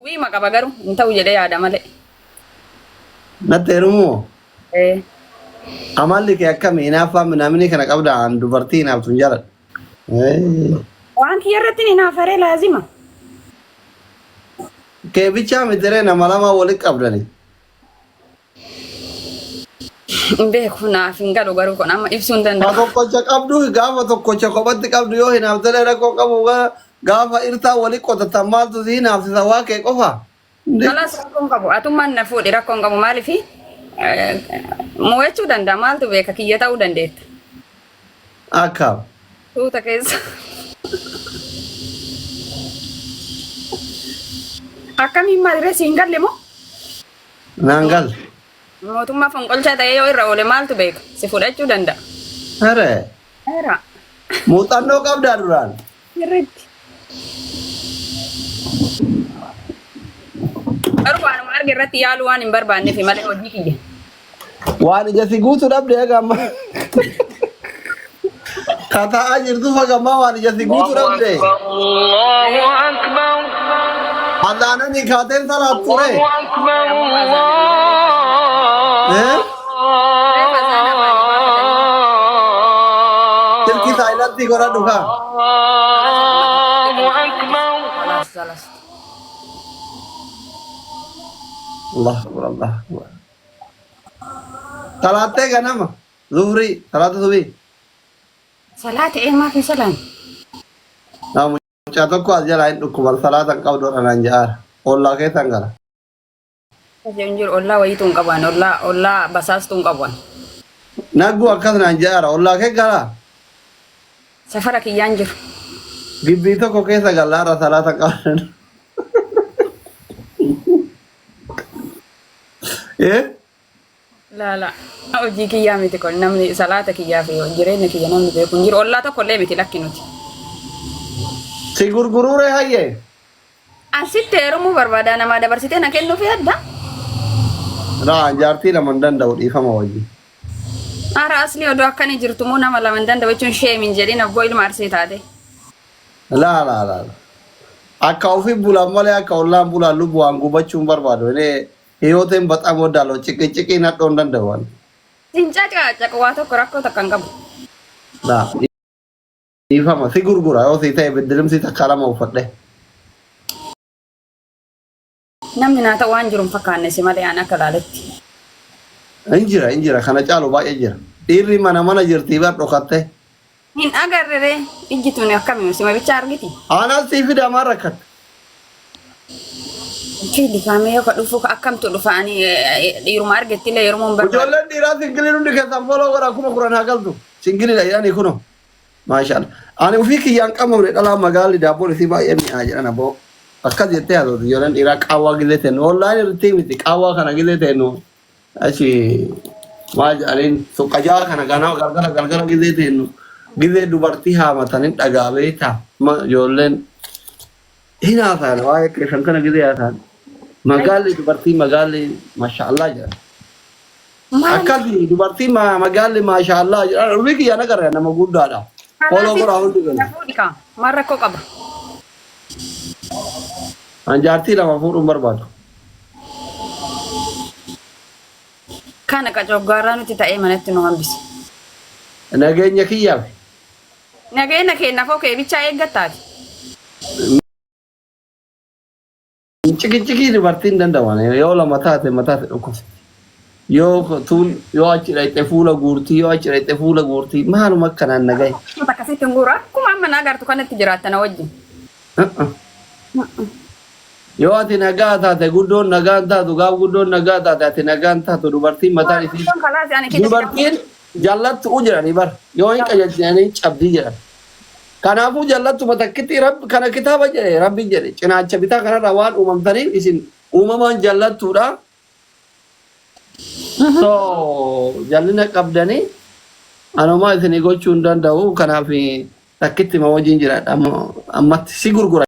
Wiima qaba garuu hin ta'u jedhee yaada malee. Natti heerumuu? Ee. Amalli kee akkami? Hinaaffaa minaaminii kana qabda an dubartii hinaaftu hin jaaladhu. Ee. Waan kiyya irratti ni naafaree laazima. Kee bichaa mitiree nama lama walitti qabdani. Hin beeku naaf hin galu garuu kun amma ibsuu hin Ka danda'u. tokkocha qabdu gaafa tokkocha kophatti qabdu yoo hinaaftelee rakkoo qabu gaafa irtaa wali qotatan maaltu si hinaafsisa waa kee qofa. Ndi. Kalaas rakkoon qabu atummaan na fuudhi rakkoon qabu maaliifi mo'achuu danda'a maaltu beeka kiyya ta'uu dandeetta. Akka. Tuuta keessa. Akkamiin maalirree siin galle moo? Naan galle. Mootummaa fonqolchaa ta'ee yoo irra oole maaltu beeka? Si fudhachuu danda'a. Here. Heera. Muuxannoo qabdaa duraan. Sirriitti. Garuu waanuma arge irratti yaaluu waan hin barbaanneef malee hojii kiyya. Waan ija si guutu dhabde egaa amma. Ka taa'aa jirtu fagammaa waan ija si guutu Allahu dhabde. akbar Allahu akbar Allaanani kaateen salaat ture. Allahu akbar Eh? Reef azaana baane baafatanii. Silkii saayilantii godhadhu kaa. Allahu akbar Kalaas kalaas. Allah akbar Allah akbar. Salaattee ganama. Zuhrii salaata subii. Salaata ee maaf hin salaan? Naa mucaa tokko as jalaa hin dhukkuban salaata hin qabdu dhanaan ja'aara. Ollaa keessan gala. Akkas hin jiru ollaa wayiitu hin qabu ani ollaa ollaa basaastuu hin qabu ani. Nagguu akkas naan ja'aara ollaa kee galaa. Safara kiyyaan jiru. Gibbii tokko keessa gallaarra salaata hin qabdu. Eh? Laa laa. Hojii kiyyaa miti kun namni salaata kiyyaa fi jireenya kiyya namni beeku hin jiru. Ollaa tokko illee miti lakki nuti. Si gurguruure hayyee? An sitti heerumuu barbaada namaa dabarsitee na kennuuf yaadda? Laa jaartii lama hin danda'u dhiifama wajjin. Ara asli odoo akkana jirtu moo nama lama hin danda'u jechuun sheem hin jedhin abboo ilma arsee taate. Laa laa laa. Akka ofii bulan malee akka ollaan bulan lubbu waan gubachuu hin barbaadu. Inni Hiyooteen baxaam woddaalo ciqiciqii nadhoo hin danda'u ani. Sin cacaacaqa waa tokko rakkoo takka hin qabu. Laa dhiifama si gurgura yoo si ta'e biddilimsii takkaa lama uffadhe. Namni naa ta'u waan jiru hin fakkaanne si malee an akka laaletti. Hin jira hin jira kana caalu baay'ee jira. Dhiirri mana mana jirtii bar dhokatte. Hin agarre ree ijji tuni akkami sima bicha argiti. Aanaan sii fida maal rakkatte? Fidi kaamee yoo ka dhufu ka akkamtu dhufa ani dhiiruma argetti illee yeroo hin barbaadu. Ijoolleen dhiiraa singiliin hundi keessan foloo godha 10,000 haa galtu. Singiliidha jedhanii kunoo. Maashaallah. Ani ofii kiyyaan qabamne dhalaa magaalli daabboon isii baay'ee mi'aa jedhan aboo. Akkas jettee haasofti ijoolleen dhiiraa qaawwaa gizee teennu. Online irratti miti qaawwaa kana gizee teennu. Achi maal jedhaniin suqqajaa kana ganama galgala galgala gizee teennu gizee dubartii haamatan hin dhagaa beektaa ijoolleen hin haasa'an waa'ee keessan kana gizee haasa'an. Magaalli dubartii magaalli maashaallah jedhan. Maali? Akkasi dubartii magaalli maashaallah jedhan. Rubii kiyya nagarra nama guddaadha. Foloo godhaa hundi Na keenya. fuudhi kaa. Maal rakkoo qaba? An jaartii lama fuudhuun barbaadu. Kana qacoggaarraa nuti ta'ee manatti nu hambise. Nageenya kiyyaaf. Nageenya keenyaaf kee bichaa eeggattaati. Ciqicciqii dubartiin danda'an yoo lama taate mataate dhukkubsiti. Yoo tuun yoo achi dhaqxe fuula guurtii yoo achi dhaqxe fuula guurtii maaluma akkanaan nagaye. Akkasitti hin guuru akkuma amma na agartu kanatti jiraatta na wajjin. Yoo ati nagaa taate guddoon nagaan taatu gaaf guddoon nagaa taate ati nagaan taatu dubartiin mataan isii Guddoon kalaas ani keessa dubartiin jallattu u jedhanii bar yoo hin qajeelchinanii cabdii jedhan. Kanaafuu jallattuma takkitti rabbi kana kitaaba jedhe rabbi jedhe cinaacha bitaa kanarraa waan uumamtaniif isin uumamaan jallattuudha. So jallina qabdanii anumaa isinii gochuu hin danda'u kanaaf takkitti ma wajjin jiraadha ammatti si gurgura.